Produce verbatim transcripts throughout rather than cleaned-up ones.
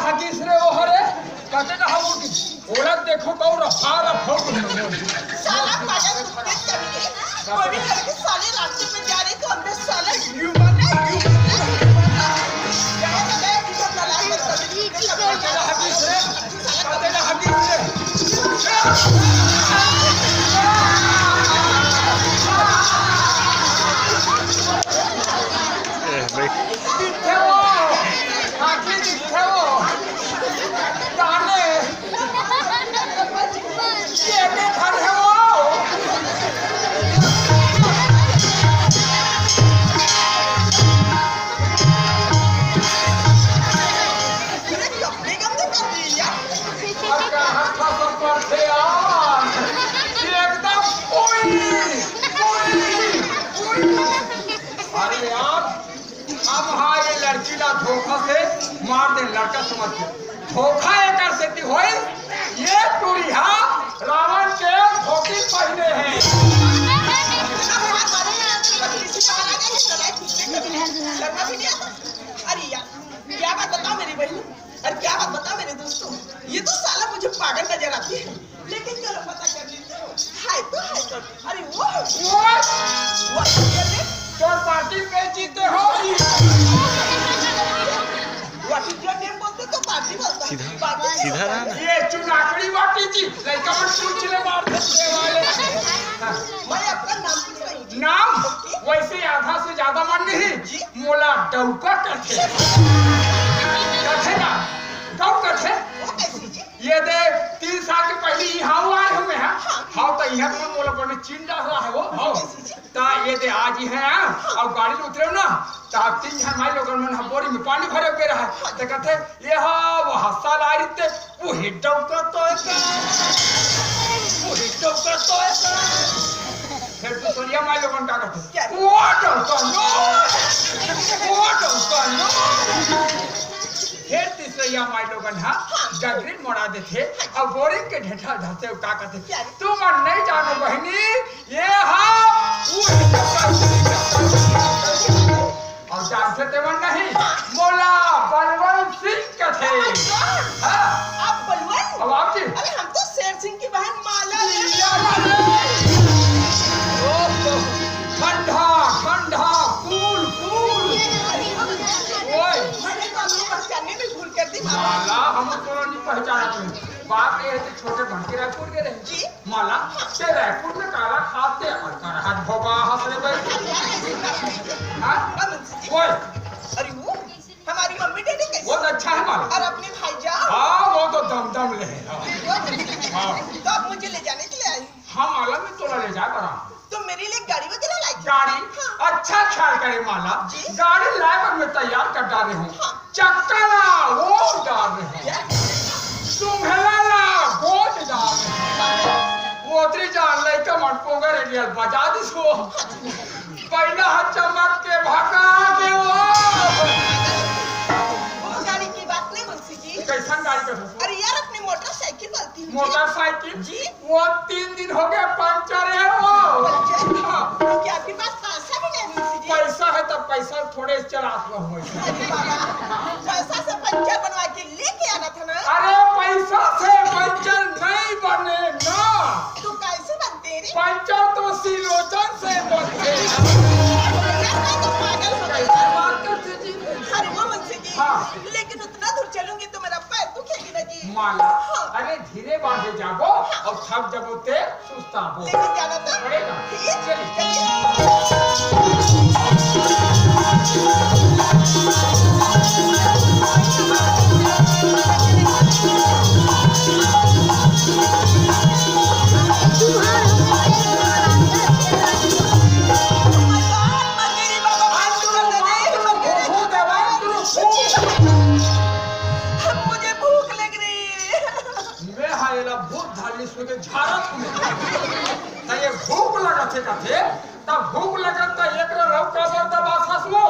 हगीस रे वो हरे, कते कहा उठी। ओला देखो, कहूँ रफा रफा उठी। साला पागल कुत्ते के कमीने। कोई भी लड़के साले रास्ते में जा रहे तो अंदर साले ह्यूमन है, ह्यूमन है। जाओ तो गए, ह्यूमन का लाल बत्तख। कते कहा हगीस रे, कते कहा हगीस रे। ए, भाई। दिखे वो, आखिर दिखे वो। ताने। ये के घर है वो। पूरे कपड़े गंदे कर दिए यार। और कहाँ था सब पढ़ते यार? ये एकदम उई, उई, उई। अरे यार, अब हाँ, ये लड़की ला धोखा से मार दे, लड़का समझ के। धोखा एकर सेती होइस, ये टुरी हा रावण के धोती पहिने हे। शर्मा भी नहीं आता। अरे यार, क्या बात बताओ मेरी बहन, और क्या बात बताओ मेरे दोस्तों, ये तो साला मुझे पागल नजर आती है। लेकिन चलो, पता कर लेते हो। हाय तो हाय कर। अरे वो, वो, वो ये देख। तोर पार्टी में जीते हो। What is your name बोलते तो पार्टी बोलता है। सीधा, बाकी सीधा रहा ना। ये चुनाकड़ी वाटी जी, लड़का मन पूछ ले मार देते वाले। मैं आपका नाम पूछ रही हूँ। नाम? वैसे आधा से ज्यादा मन नहीं। जी। मोला डौका कथे। कथे ना, डौका कथे। वो कैसी जी? ये दे, तीन साल के पहले ही हाँ आए हूँ मैं, हाँ? हाँ, तो यहाँ पर मोला बने चिन डाल रहा है वो, हाँ। ता ये दे आज ही है, हाँ? और गाड़ी में उतरे ना, ता तीन झन माई लोगन मन ह बोरी में पानी भरे के रहा, तो कहते, "ये हाँ, वो हस्सा ला रही थे, वो हिट डाउन कर तो है का? वो हिट डाउन कर तो है का?" फिर दूसरिया माई लोगन का कहते, क्या? "वो डाउन कर लो, वो डाउन कर लो।" फिर तीसरे या माई लोगन हा, हाँ। डगरी मोड़ा देथे, अउ बोरिंग के ढेठा धरथे, अउ का कथे, क्या रे? "तुमन नहीं जानो बहिनी, ये हा उही डगरी।" अउ जानथे तेमन नहीं, हाँ। मोला बलवंत सिंह कथे। Oh my God! हाँ। आप बलवंत? अब आप जी। अरे हम तो शेर सिंह की बहन माला। माला। ओहो, ठंडा, ठंडा, cool, cool। ओए। अरे, तो हमको पहचानने में भूल कर दी, माला। माला, हम तोला नहीं पहचानत रहे। बाप ये है कि छोटे बन के रायपुर गए रहे। जी। माला, ते रायपुर में काला खाते और करहत भोगा हंस रे भाई। हाँ? हाँ, मुंशी जी। ओए। अरे वो, हमारी मम्मी डैडी कैसे? बहुत अच्छा है माला। और अपने भाईजान? हाँ, वो तो दम दम ले हैं। हाँ। हाँ। तो आप मुझे ले जाने के लिए आई? हाँ, माला, मैं तोला ले जा करा। तो मेरे लिए गाड़ी वगैरह लाई? गाड़ी? हाँ। अच्छा ख्याल करे माला, जी। गाड़ी लाए बर मैं तैयार कर डारे हूँ। हाँ। चक्का ला, वो डारे हूँ। क्या? तुम्हेला ला, गोद डारे हूँ। वो उतरी जान लइका मन पोंगर एरिया बजा दिस वो। पहला हाथ चमक के भगा दे वो। वो गाड़ी की बात नहीं मुंशी जी। कैसन गाड़ी का था? अरे यार, अपनी मोटरसाइकिल बोलती हूँ जी। मोटरसाइकिल? जी। वो तीन दिन हो गया पंचर है वो। पंचर? हाँ। तो क्या आपके पास पैसा भी नहीं है मुंशी जी? पैसा है तो पैसा थोड़े चला हुआ हूँ। अरे बाबा, पैसा से पंचर बनवा के लेके आना था ना। अरे पैसा से पंचर नहीं बने ना। तो कैसे बनते रे? पंचर तो सिलोचन से बनते हैं। यार, मैं तो पागल हो गई। कैसे बात करते जी? अरे वो मुंशी जी, हाँ। लेकिन उतना दूर चलूंगी तो मेरा पैर दुखेगी ना जी। माला, हाँ। अरे धीरे बांधे जाबो, हाँ। और थक जबो ते सुस्ताबो। लेकिन जाना तो पड़ेगा। ठीक, चलिए। चलिए। मुझे भूख लग रही है। मैं हा एला भूत धारनी सुन के झारत हूँ। त ये भूख लगत हे कथे, त भूख लगत त एक रौ काबर दबात हस वो?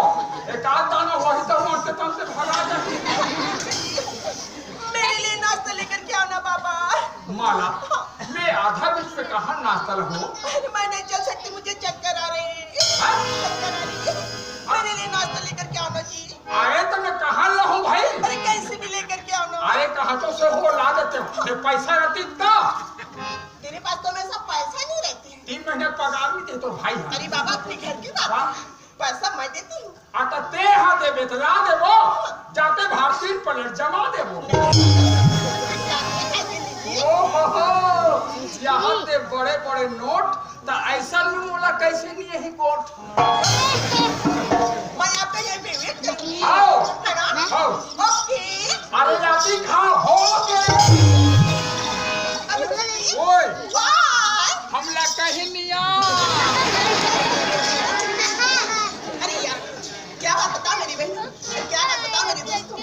एक आध दाना वही तो वहाँ से तन से भगा जाती। मेरे लिए नाश्ता लेकर के आओ ना बाबा। माला, मैं आधा बीच पे कहाँ नाश्ता लहूँ? अरे मैं नहीं चल सकती, मुझे चक्कर आ रहे हैं। हाँ? चक्कर आ रही है। मेरे लिए नाश्ता लेकर के आओ ना जी। अरे तो मैं कहाँ लहूँ भाई? अरे कैसे भी लेकर के आओ तो से हो ला देते हो। ये पैसा रहती का? तेरे पास तो हमेशा पैसा नहीं रहती है। तीन महीने पगार नहीं दे तो भाई है। अरे बाबा, अपने घर की बात। हाँ। पैसा मैं देती हूँ। आ, त ते हा देबे, त ला देबो, जाते भारतीय पलट जमा देबो। ओहो, यहाँ ते बड़े बड़े नोट, त ऐसा नू मोला कैसे नहीं यही कोट? मैं आपका ये payment करूँगी। आओ। है ना? आओ। OK। अरे, जाती खा हो के। अरे, ओए। Why? हमला कहीं नहीं आ। अरे यार, क्या बात बताओ मेरी बहन, क्या बात बताओ मेरे दोस्तों।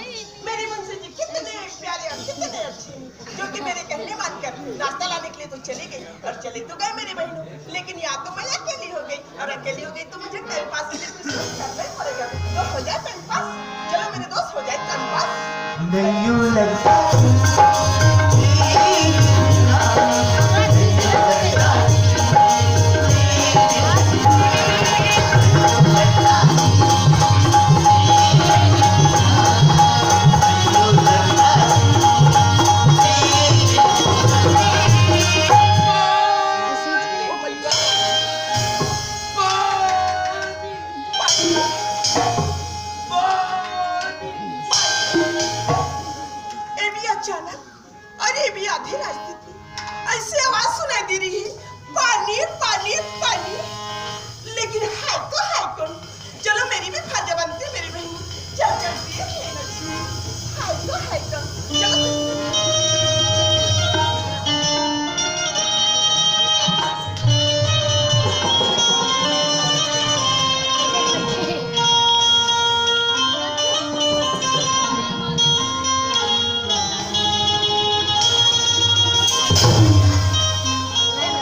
मेरी मुंशी जी कितने प्यारे और कितने अच्छे हैं, जो कि मेरे कहने मानकर नाश्ता लाने के लिए तो चले गए और चले तो गए मेरी बहनों, लेकिन यहाँ तो मैं अकेली हो गई और अकेली हो गई तो मुझे टाइम पास के लिए कुछ ना कुछ करना ही पड़ेगा। तो हो जाए टाइम पास, चलो मेरे दोस्त, हो जाए टाइम पास। नहीं यूं लगता। अरे भी अचानक, अरे भी आधी रास्ते पे ऐसी आवाज सुनाई दे रही है, "पानी, पानी, पानी।" लेकिन है तो है कौन? चलो मेरी भी फर्ज बनती है मेरी बहन, चल चल देख लेना चाहिए। है तो है कौन? चलो।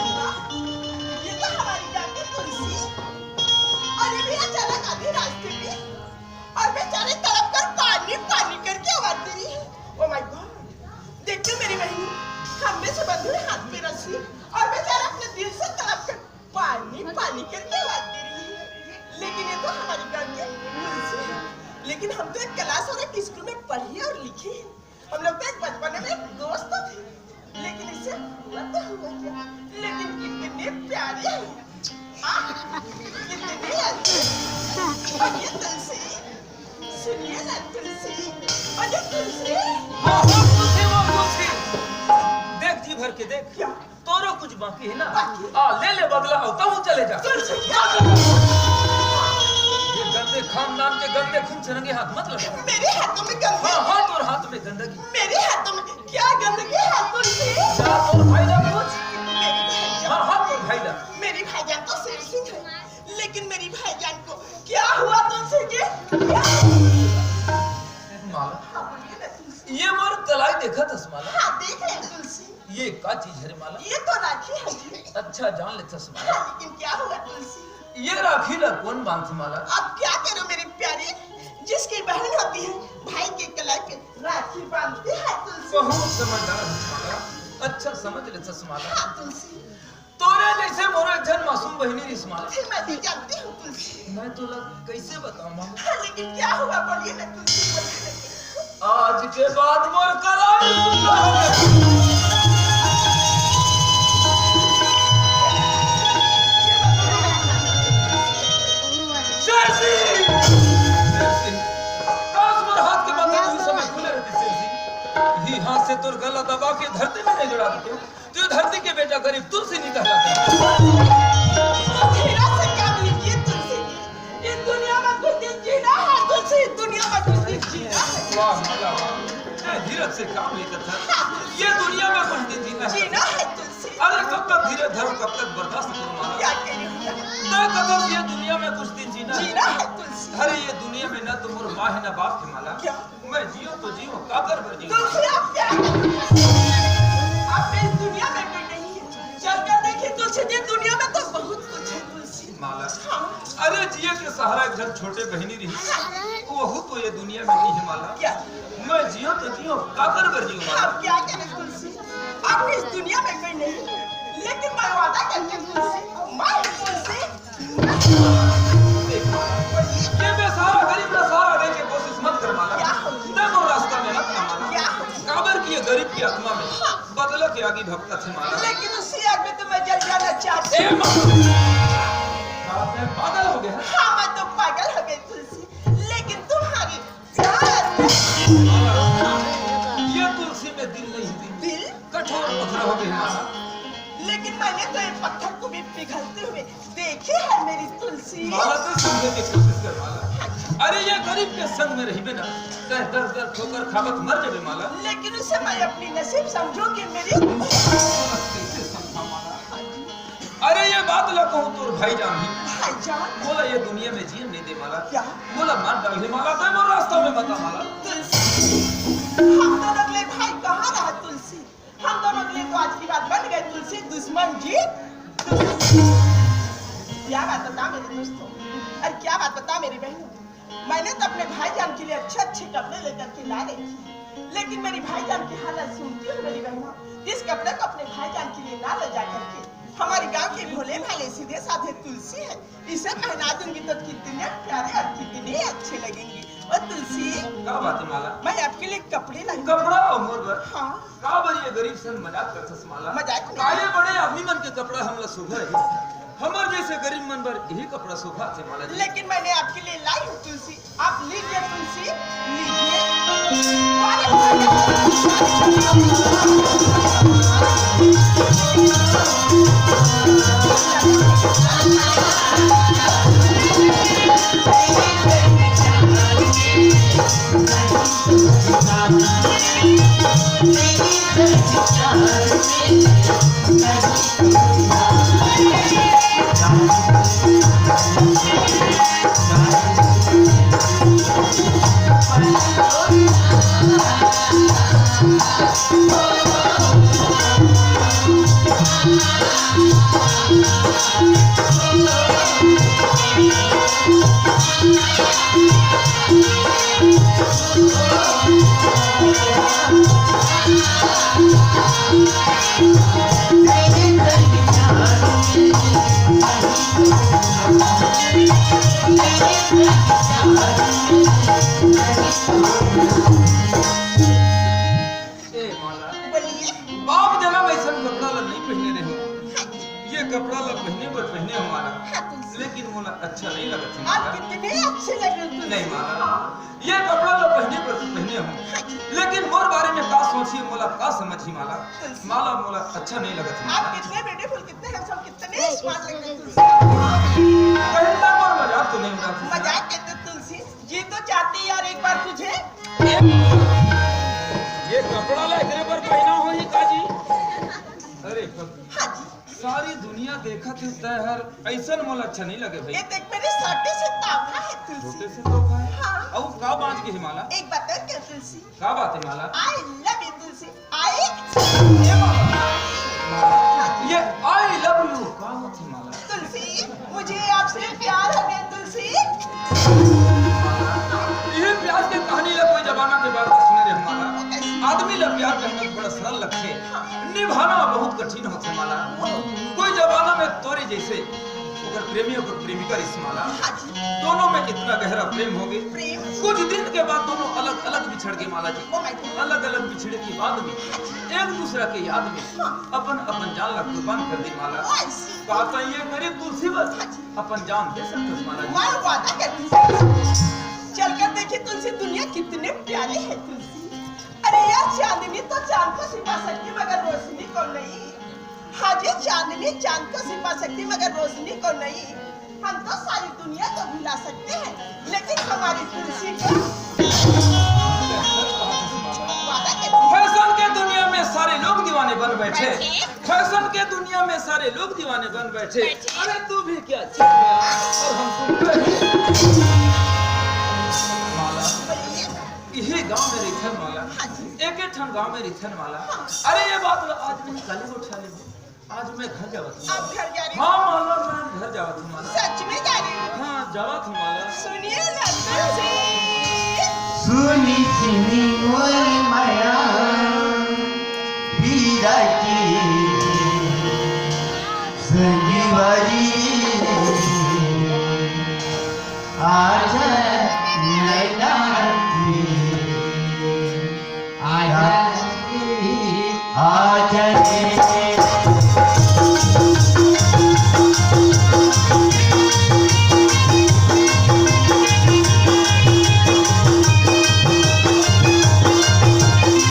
ये तो हमारी जान की तुलसी। अरे भैया, अचानक आधी रास्ते में और बेचारे तड़प कर पानी पानी करके आवाज दे रही है। Oh my God! देखते मेरी बहन, खंबे से बंधे हुए हाथ में रस्सी और बेचारा अपने दिल से तड़प कर पानी पानी करके आवाज दे रही है। लेकिन ये तो हमारी गांव की तुलसी है। लेकिन हम तो एक क्लास और एक स्कूल में पढ़े और लिखे हैं। हम लोग तो एक बचपन में दोस्त थे, लेकिन इससे हुआ तो हुआ क्या, लेकिन कितने प्यारे हैं। आह, कितने अच्छे। और ये तुलसी, सुनिए ना तुलसी, और ये तुलसी। हाँ, हाँ, तुलसी, वो तुलसी। देख जी भर के देख। क्या? तोरो कुछ बाकी है ना? बाकी? आ, ले ले बदला, आओ, तब चले जा। तुलसी, क्या? ये गंदे खानदान के गंदे खून से रंगे हाथ मत लगा। मेरे हाथों में गंदे हाँ, हाँ, तोर हाथ में गंदगी। मेरे हाथों में क्या गंदगी है तुलसी? जा तोर भाई ला पूछ। मेरी भाईजान। हाँ, हाँ, तोर भाई ला। मेरी भाईजान तो शेर सिंह है, लेकिन मेरी भाईजान को क्या हुआ तुलसी जी? क्या? माला। हाँ, बोलिए ना तुलसी। ये मोर कलाई देखत हस माला? हाँ, देख रहे हैं तुलसी। ये का चीज है रे माला? ये तो राखी है जी। अच्छा, जान लेथस माला। हाँ, लेकिन क्या हुआ तुलसी? ये राखी ला कौन बांधथे माला? अब क्या करो मेरे प्यारे, जिसकी बहन होती है, भाई के कलाई पे राखी बांधती है तुलसी। बहुत समझदार हस माला, अच्छा समझ लेथस माला। हाँ तुलसी। तोरे जैसे मोरे एक झन मासूम बहिनी रिहिस माला। फिर मैं भी जानती हूँ तुलसी। मैं तोला कैसे बताऊँ माँ? हाँ, लेकिन क्या हुआ बोलिए ना तुलसी, बोलिए ना तुलसी। आज के बाद मोर कलाई सुन रहा है। शेर सिंह! शेर सिंह! काश मोर हाथ के बंधन उस समय खुले रहते शेर सिंह। ही हाथ से तोर गला दबा के धरती में नहीं गड़ा देते। तू धरती के बेटा गरीब तुलसी नहीं कहलाता। अंधेरा से काम लीजिए तुलसी जी। इस दुनिया में कुछ दिन जीना है तुलसी, इस दुनिया में कुछ दिन जीना है। वाह, वाह, वाह। ए, धीरज से काम लेकर था। ये दुनिया में कुछ दिन जीना है। जीना है तुलसी। अरे कब तक धीरज धरो, कब तक बर्दाश्त करो माला? क्या कह रही हो? तय कदम ये दुनिया में कुछ दिन जीना है। जीना है तुलसी। अरे ये दुनिया में ना तो मोर माँ है ना बाप है माला। क्या? मैं जियो तो जियो, काकर बर जियो। तुलसी आप क्या? आप इस दुनिया में कोई नहीं है। चल कर देखिए तुलसी जी, दुनिया में तो बहुत कुछ है तुलसी। माला। हाँ। अरे जिए के सहारा एक झन छोटे बहिनी रही। हाँ। वहू तो ये दुनिया में नहीं है माला। क्या? मैं जियो तो जियो, काकर बर जियो माला। आप क्या करें तुलसी? आप इस दुनिया में कोई नहीं है। लेकिन मैं वादा करके तुलसी, मैं तुलसी ये बेसहारा गरीब ला सहारा दे के कोशिश मत कर माला। क्या हो? तैं मोर रास्ता में मत आ माला। क्या हो? काबर कि ये आत्मा में बदला के आगी भभकत हे माला। लेकिन उसी आग में तो मैं जल जाना चाहती हूँ। ए माँ! आप मैं पागल हो गया? हाँ, मैं तो पागल हो गई तुलसी, लेकिन तुम्हारी प्यार। ये तुलसी में दिल नहीं, दिल? दिल? कठोर पत्थर हो गई माला। लेकिन मैंने तो ये पत्थर को भी पिघलते हुए देखी है मेरी तुलसी। माला, तो समझे के कोशिश कर माला। अरे, ये गरीब के संग में रहिबे ना, तैं दर दर ठोकर खावत मर जाबे माला। लेकिन उसे मैं अपनी नसीब समझूंगी मेरी। कैसे समझा माला? अरे, ये बात ला कहूँ तोर भाईजान ही। भाईजान? मोला ये दुनिया में जीन नहीं दे माला। क्या? मोला मार डाल दे माला, तैं मोर रास्ता में मत आ माला। तुलसी, हम दोनों अगले भाई कहाँ रहा तुलसी? हम दोनों के लिए तो आज की बात बन गई तुलसी, दुश्मन जी दुश्मन। क्या बात बता मेरे दोस्तों, और क्या बात बता मेरी बहनों, मैंने तो अपने भाईजान के लिए अच्छे अच्छे कपड़े लेकर के ला रही थी, लेकिन मेरी भाईजान की हालत सुनती हो मेरी बहनों, इस कपड़े को अपने भाईजान के लिए ना ले जा करके हमारे गांव के भोले भाले सीधे साधे तुलसी है, इसे पहना दूंगी तो कितने प्यारे और कितने अच्छे लगेंगे। ओ तुलसी, का बात है माला? मैं आपके लिए कपड़े लाई। कपड़ा और मोर बर? हाँ। का बर ये गरीब सन मजाक करथस माला? मजाक नहीं। काले बड़े आदमी मन के कपड़ा हमला शोभा है, हमर जैसे गरीब मन बर यही कपड़ा शोभा थे माला जी। लेकिन मैंने आपके लिए लाई हूँ तुलसी, आप लीजिए तुलसी, लीजिए। ए माला, बोलिए। बाप जन्म ऐसन कपड़ा ला नहीं पहने रहे। हाँ जी। ये कपड़ा ला पहने बर पहने हो माला, हाँ, तुलसी। लेकिन मोला अच्छा नहीं लगत है आप माला। कितने अच्छे लग रहे हो तुलसी। नहीं माला, हाँ। ये कपड़ा ला पहने बर पहने हो, हाँ जी। लेकिन मोर बारे में का सोची, मोला का समझी माला। तुलसी। माला, मोला अच्छा नहीं लगत है आप माला। कितने ब्यूटीफुल, कितने हैंडसम, कितने स्मार्ट लग रहे हो तुलसी। कहीं ना मोर मजाक तो नहीं उड़ाती। मजाक कहते तुलसी, जी तो चाहती यार एक बार तुझे। ये कपड़ा ला एकरे बर पहना होही का जी? अरे बाप। हाँ जी। सारी दुनिया देखत हे तैं हर, ऐसन मोला अच्छा नहीं लगे भाई। ये देख मेरे छोटे से तोहफा है तुलसी। छोटे से तोहफा है? हाँ। अउ का बांच के हे माला? एक बात और क्या तुलसी? का बात है माला? I love you Tulsi. I ये I love you का होथे माला? तुलसी, मुझे आपसे प्यार हो गया तुलसी। ये प्यार के कहानी ला कोई जमाना के बाद सुने रहे हमारा। आदमी ला प्यार करना थोड़ा सरल लगथे, निभाना बहुत कठिन होथे माला। कोई जमाना में तोरे जैसे ओकर प्रेमी, ओकर प्रेमिका रिहिस माला। हाँ जी। दोनों में इतना गहरा प्रेम होगे। प्रेम। कुछ दिन के बाद दोनों अलग-अलग बिछड़ गे माला जी। Oh my God। अलग-अलग बिछड़े के बाद में एक दूसरा के याद में हाँ। अपन, अपन जान ला कुर्बान कर दे माला। Oh, I see। का तैं ये गरीब तुलसी बर हाँ जी। अपन जान दे सकथस माला जी। मैं वादा करती हूँ। चलकर देखी तुलसी, दुनिया कितने प्यारे है तुलसी। अरे यार, चांदनी तो चांद को छिपा सकती मगर रोशनी को नहीं। हाँ जी, चांदनी चांद को छिपा सकती मगर रोशनी को नहीं। हम तो सारी दुनिया को भुला सकते हैं, लेकिन हमारी तुलसी को वादा करती हूँ। फैशन के दुनिया में सारे लोग दीवाने बन बैठे। बैठे। फैशन के दुनिया में सारे लोग दीवाने बन बैठे। बैठे। अरे तू भी क्या चीज है? और हम सुन रहे हैं। माला। बोलिए। इही गांव में रहिथन माला। हाँ जी। एक एक ठन गांव में रहिथन माला। हाँ। अरे ये बात ला आज मैं काली गोठिया ले हूँ। आज मैं घर जावत हूँ। आप घर जा रहे हो? हाँ माला, मैं घर जावत हूँ माला। सच में जा रहे हो? हाँ, जावत हूँ माला। सुनिए ना तुलसी। सुनी सुनी मोर माया पीरा के संगवारी